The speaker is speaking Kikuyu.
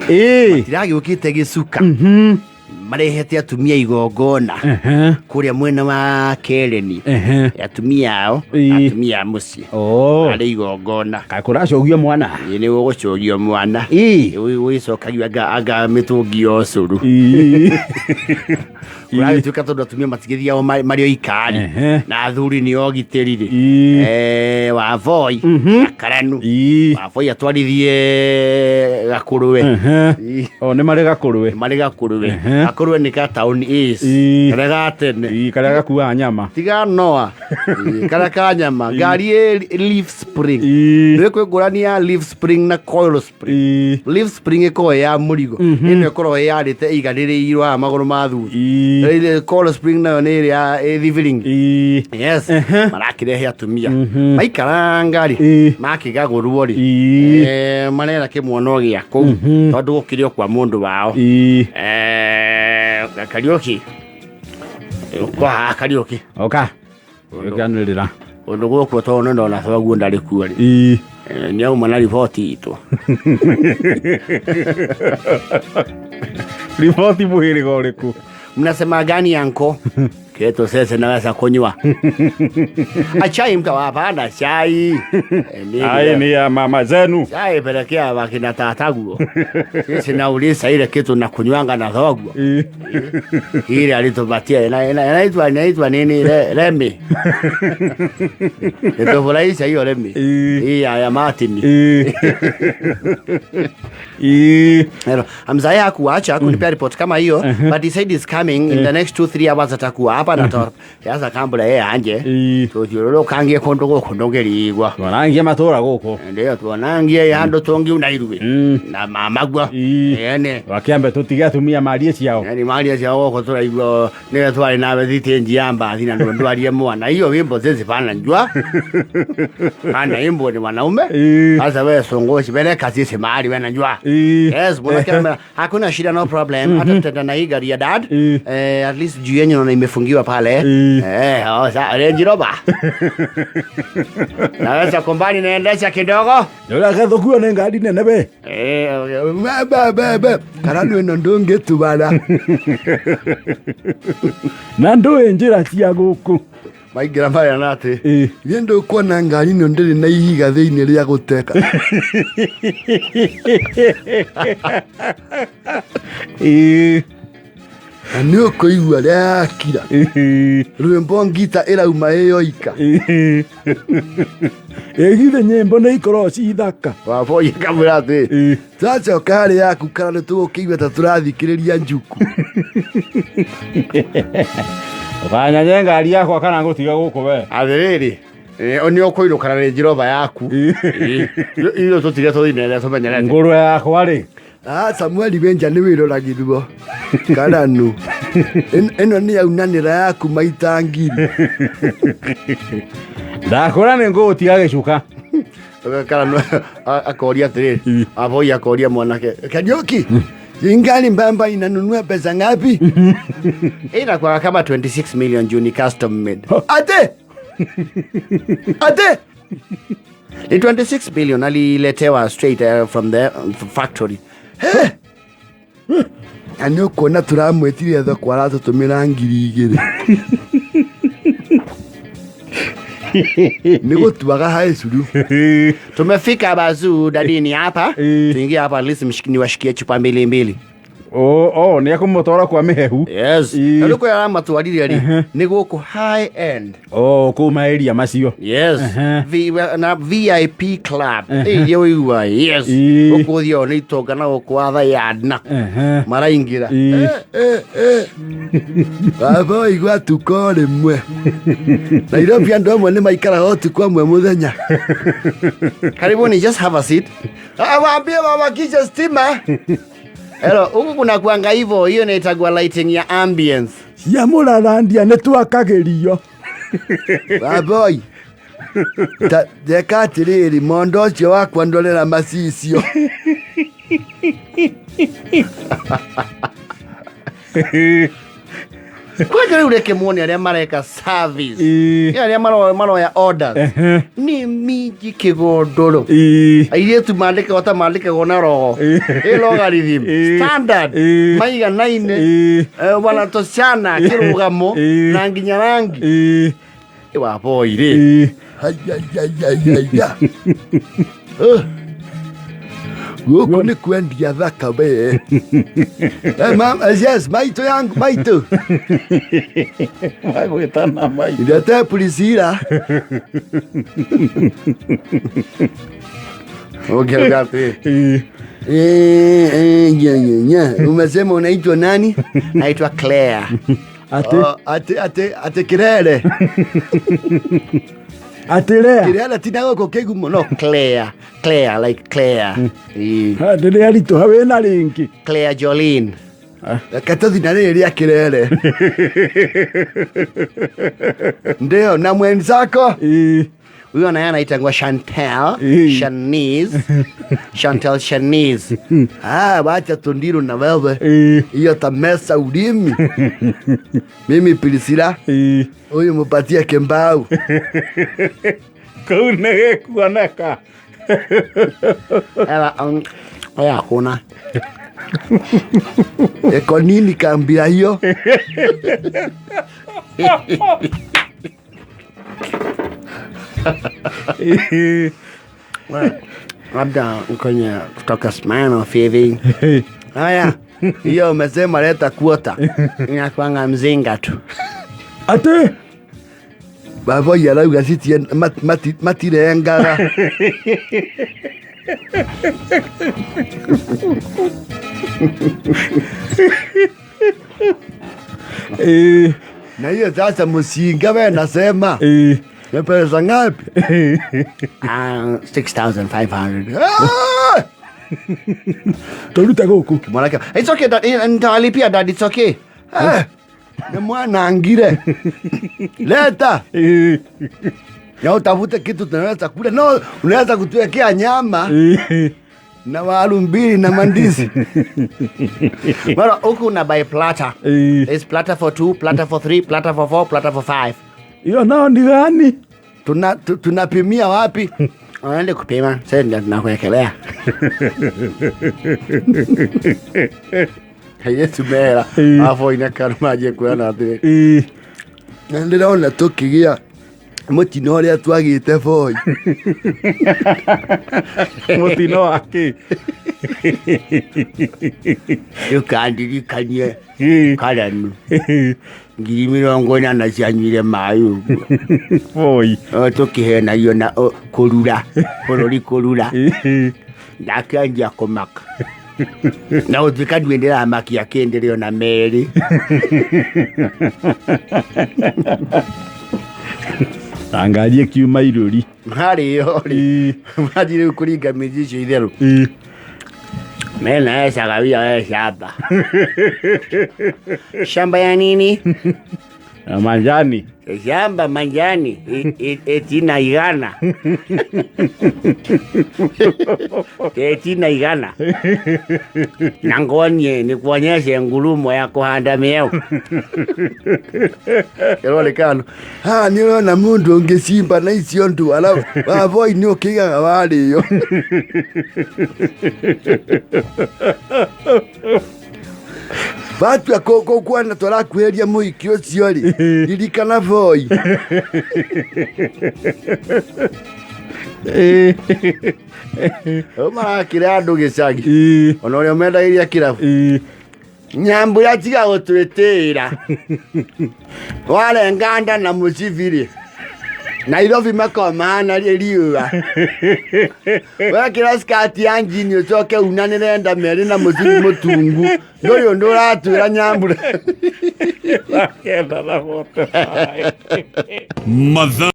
Ĩĩ. Tiragĩũkĩte gĩcuka marehete atumia igongona kũrĩa mwena wa Kereni. Atumia ao, atumia a mũciĩ. Oh. Arĩ igongona. Kaĩ kũracũgio mwana? Ĩĩ, nĩ gũgũcũgio mwana. Gũgĩcokagio anga mĩtũngi ya ũcũrũ. Kũragĩtuĩka tondũ atumia matigĩthiaga marĩ oika rĩ, na athuri nĩ ogitĩri rĩ. Wavoi na Karanu. Wavoi atwarithie gakũrwe. O nĩ marĩ gakũrwe. Marĩ gakũrwe. Gakũrwe nĩ ka town is. Karĩa ga tene. Karĩa gakuaga nyama. Tiga noa. Karĩa ka nyama. Ngari ĩ leaf spring. Nĩ kwĩ ngũrani ya leaf spring na coil spring. Leaf spring ĩkoragwo ĩ ya mũrigo. Ĩno ĩkoragwo ĩyarĩte ĩiganĩrĩirwo haha magũrũ ma thutha. Ĩrĩa coil spring nayo nĩ ĩrĩa ĩ thibiringi. Yes. Marakĩrehe atumia. Maikaranga rĩ, makĩgagũrwo rĩ, marera kĩmwana gĩa kũu tondũ gũkĩrĩ o kwa mũndũ wao. Kariũki. Kwa haha Kariũki. Oka. Ũkĩanĩrĩra. Ũndũ gũkũ tondũ nĩ ndona thoguo ndarĩ kuo rĩ. Nĩ auma na riboti itũ. Riboti mũhĩrĩga ũrĩkũ? Mnasema gani anko? Keto sese naweza kunywa. Achai mtawapanda chai. Ai ni ya mama zenu. Chai pelekea wakina tataguo. Sisi nauliza ile kitu na kunywanga na thoguo. Ile alitupatia inaitwa nini ile remi. Nitufurahisha hiyo remi. Hii ya Martin. Hello. Mzae hakuacha kunipea report kama hiyo, but he said he's coming in the next 2-3 hours atakuwa hapa na sasa kambula yeye anje. Tuthiũrũrũkangie kũndũ gũkũ ndũngĩrigwa. Twanangie matũra gũkũ. Ndio tuonangie handũ tũngiuna iruĩ. Na mamagua. Ene. Wakĩambe tũtige atumia marie ciao. Yaani maria ciao gũkũ tũraigua nĩwe twarĩ nawe thitĩnji ya mbathi na ndwarie mwana. Hiyo wimbo sisi pana njua. Kana imbo ni wanaume. Sasa wewe songoshi peleka sisi mahali wewe najua. Yes, mbona kama hakuna shida, no problem. Hata tutaenda na hii gari ya dad. At least juu yenyu naona imefungiwa pale. Oh, sa Range Rover. Naweza kombani naendesha kidogo. Ndio gathũkuo nĩ ngari nene we. Be be be. Karanu ĩno ndũngĩtubara. Na ndũĩ njĩra cia gũkũ. Maingĩra marĩa na atĩ. Niĩ ndũkuona ngari ĩno ndĩrĩ na ihiga thĩinĩ rĩa gũteka. Na nĩ ũkũigua rĩa yakira. Rwĩmbo ngita ĩrauma ĩ yoika. Ĩ githĩ nyĩmbo nĩ ikoragwo ci thaka. Waboi akamwĩra atĩ twacoka harĩ yaku kana nĩ tũgũkĩigua ta tũrathikĩrĩria njuku. Ũkanyanye ngari yakwa kana ngũtiga gũkũ we. Atĩrĩrĩ, nĩ ũkũinũka na Range Rover yaku. Ithuĩ tũtige tũthiĩ na ĩrĩa tũmenyerete. Ngũrwe yakwa rĩ. Samueli Wenja nĩ wĩroragĩrwo. Karanu. Ĩno nĩ yaunanĩra yaku maita ngiri. Ndakũra nĩ ngũgũtiga gĩcuka. Karanu akoria atĩrĩrĩ, Aboi akoria mwanake, Kariuki, ngari mbamba inanunua pesa ngapi? Inakuwa kama 26 million juu ni custom made. Ate! Ate! Ni 26 billion aliletewa straight from the factory. Na nĩ ũkuona tũramwĩtirie thoko aratũtũmĩra 2,000. Nĩ gũtuaga haicuru. Tumefika bazuu dadini hapa. Tuingie hapa at least niwashikie chupa mbili mbili. Oh, nĩ ekũmũtwara kwa mĩhehu. Yes. Na rĩu kũrĩa aramatwarire rĩ, nĩ gũkũ high end. Oh, kũu maeria macio. Yes. Na VIP club. Iria ũigua. Yes. Gũkũ ũthiaga nĩ itonga na gũkũ watha yadna. Maraingĩra. Baba waigua tuko rĩmwe. Nairobi andũ amwe nĩ maikaraga ũtukũ amwe mũthenya. Karibuni, just have a seat. Waambie wawakishe stima. Hello, huku kuna kuanga hivyo, hiyo inaitagwa lighting ya ambience. Cia mũrarandia nĩ twakagĩrio. Baboi. Ndeka atĩrĩrĩ, mondo ũcio wakwa ndorera macicio. Kwanja rĩu reke muone arĩa mareka service. Ĩĩ. Nĩ arĩa maroya orders. Ehe. Nĩ minji kĩgondoro. Ĩĩ. Airĩtu mandĩkagwo ta mandĩkagwo na roho. Ĩĩ. Ĩ logarithm. Ĩĩ. Standard. Ĩĩ. Maiganaine. Ĩĩ. Wanatoshana kĩrũgamo Ĩĩ. na nginya rangi. Ĩĩ. Waboi rĩ. Ĩĩ. Hayayayaya. Gũkũ nĩ kwendia thaka we. Eh, mam, yes, maitũ yangu maitũ. Magwĩtana maitũ. Ndete Priscilla. Ũngĩauga atĩrĩ. Ĩĩ. Eh, nya, nya, nya. Umesema unaitwa nani? Naitwa Claire. Atĩ Oh, Atĩ atĩ atĩ kĩrere. atĩ rea. Kĩrere ti na gũkũ kĩgumo. No, Claire. Claire, like Claire. Eh, Atĩ nĩ aritũha wĩna rĩngĩ. Claire Jolene. Reke tũthiĩ na rĩrĩ rĩa kĩrere. Ndio na mwenzako. Ĩĩ. Huyo naye anaitangwa Chantel. Eh. Shanice. Chantel Shanice. Ah, wacha tundiru na wewe. Ĩĩ. Hiyo tamesa ulimi. Mimi Priscilla, Ĩĩ. huyu mupatie kembau. Kau nĩ gĩkuoneka. Ela, oya hakuna. Eko nini kambia hiyo? Ĩĩ. Labda kwenye kutoka Smirnoff hivi. Haya, hiyo umesema leta kuota. Inakuanga mzinga tu. Atĩ Baba arauga citie matirengaga. Ĩĩ. Na hiyo sasa msinga we nasema. Ĩĩ. Ni pesa ngapi? Ah, 6,500. Ah! Tũrute gũkũ. Mwanake, it's okay dad, nitawalipia dad, it's okay. Eh, ni mwana angire. Leta. Ĩĩ. Na utafute kitu tunaweza kula. No, unaweza kutuwekea nyama Ĩĩ. na waru mbili na mandizi. Mara huku una buy platter. Ĩĩ. There's platter for 2, platter for 3, platter for 4, platter for 5. Iyo nao ni gani? Tunapimia wapi? Unaenda kupima, sasa ndio tunakuwekelea. Yesu mera. Ĩĩ. Afu inakarmaje kuona atĩ. Ĩĩ. Na ndĩrona tũkĩgĩa mũtino ũrĩa twagĩte boy. Mũtino wa kĩ? Ndũkandirikanie Ĩĩ. karanu Ĩĩ. 40,000 cianyuire maĩ ũguo. Boy. O, tũkĩhenagio na kũrura bũrũri kũrura Ĩĩ. ndakĩanjia kũmaka na gũtuĩka nduĩ ndĩramakia kĩndĩrĩ ona merĩ. Na ngari ĩkiuma irũri. Harĩo rĩ Ĩĩ. mathiĩ rĩu kũringa mĩciĩ icio itherũ. Ĩĩ. Mena ecagawia we shamba shamba ya nini? Na manjani. Shamba manjani etina igana etina igana na ngonie nikuonyeshe ngurumo ya kuhanda mieu. Kĩronekano haha nĩ ũrona mũndũ ũngĩcimba na icio ndwara waboi nĩ ũkĩigaga warĩo. Watua kuona tũrakuhĩria mũhiki ũcio rĩ, ririkana boi. Ĩĩ. Marakĩra andũ gĩcagi Ĩĩ. ona ũrĩa mendagĩria kĩrabu. Ĩĩ. Nyambura tiga gũtwĩtĩĩra warenga nda na mũcibi-rĩ Nairobi makomana riũa wekĩra skati ya njini ũcoke unanĩre nda merĩ na mũcibi mũtungu ndũrĩ ũndũ ũratwĩra Nyambura. Kenda na moto. Mathaa